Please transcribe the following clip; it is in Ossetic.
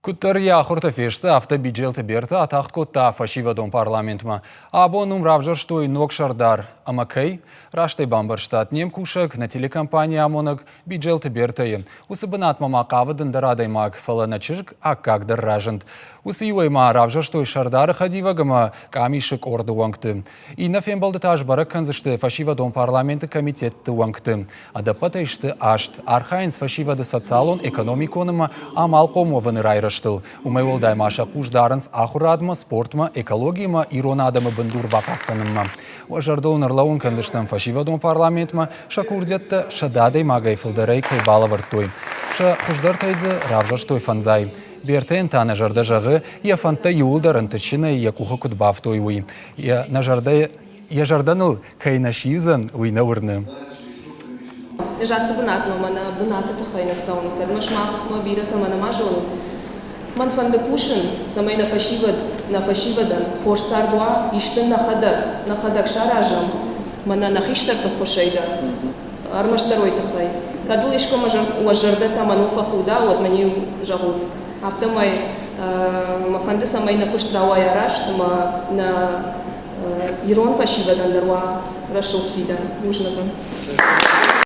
Куыддӕр йӕ ахуыртӕ фесты, афтӕ Биджелты Берта атагъд кодта фӕсивӕдон парламентмӕ. Абон уым равзӕрстой ног сӕрдар. Ӕмӕ кӕй? Раст ӕй бамбӕрстат, не мкусӕг, нӕ телекомпанийы амонӕг Биджелты Бертӕйы. Уыцы бынатмӕ ма хъавыд ӕндӕр адӕймаг, фӕлӕ нӕ чызг аккагдӕр разынд. Уыцы иуӕй ма равзӕрстой сӕрдары хӕдивӕг ӕмӕ къамисы къорды уӕнгты. Иннӕ фембӕлды та сбӕрӕг кӕндзысты фӕсивӕдон парламенты комитетты уӕнгты. Ӕдӕппӕтӕй сты аст. Архайынц фӕсивӕды социалон, экономикон ӕмӕ амалхъом уӕвыны райрӕзтыл. Уымӕй уӕлдай ма сӕ хъус дарынц ахуырадмӕ, спортмӕ, экологимӕ, ирон адӕмы бындур бахъахъхъӕнынмӕ. Уӕ зӕрдыл ын ӕрлӕууын кӕндзыстӕм фӕсивӕдон парламентмӕ сӕ курдиӕттӕ 100 адӕймагӕй фылдӕрӕй кӕй балӕвӕрдтой. Сӕ хуыздӕртӕй дзы равзӕрстой фӕндзай. Бертӕйӕн та нӕ зӕрдӕ зӕгъы, йӕ фӕндтӕ иууылдӕр ӕнтыстджынӕй йӕ къухы куыд бафтой, уый. Йӕ нӕ зӕрдӕ йӕ зӕрдӕ ныл кӕй нӕ сивдзӕн, уый нӕ уырны. Ӕз ацы бынатмӕ мӕнӕ бынаты тыххӕй нӕ цӕуын, кӕд мӕ сымахмӕ бирӕтӕ мӕ нӕма зонут. Мӕн фӕнды кусын, цӕмӕй нӕ фӕсивӕд, нӕ фӕсивӕдӕн хорз цард уа, исты нӕхӕдӕг, нӕхӕдӕг саразӕм, мӕнӕ нӕ хистӕрты ххуысӕй дӕр. Ӕрмӕстдӕр уый тыххӕй. Кӕд уыл искуы уӕ зӕрдӕтӕ мӕныл фӕхуда, уӕд мын-иу зӕгъут. Афтӕмӕй мӕ фӕнды, цӕмӕй нӕ куыст рауайа раст ӕмӕ нӕ ирон фӕсивӕдӕн дӕр уа рӕсугъд фидӕн. Бузныг уын.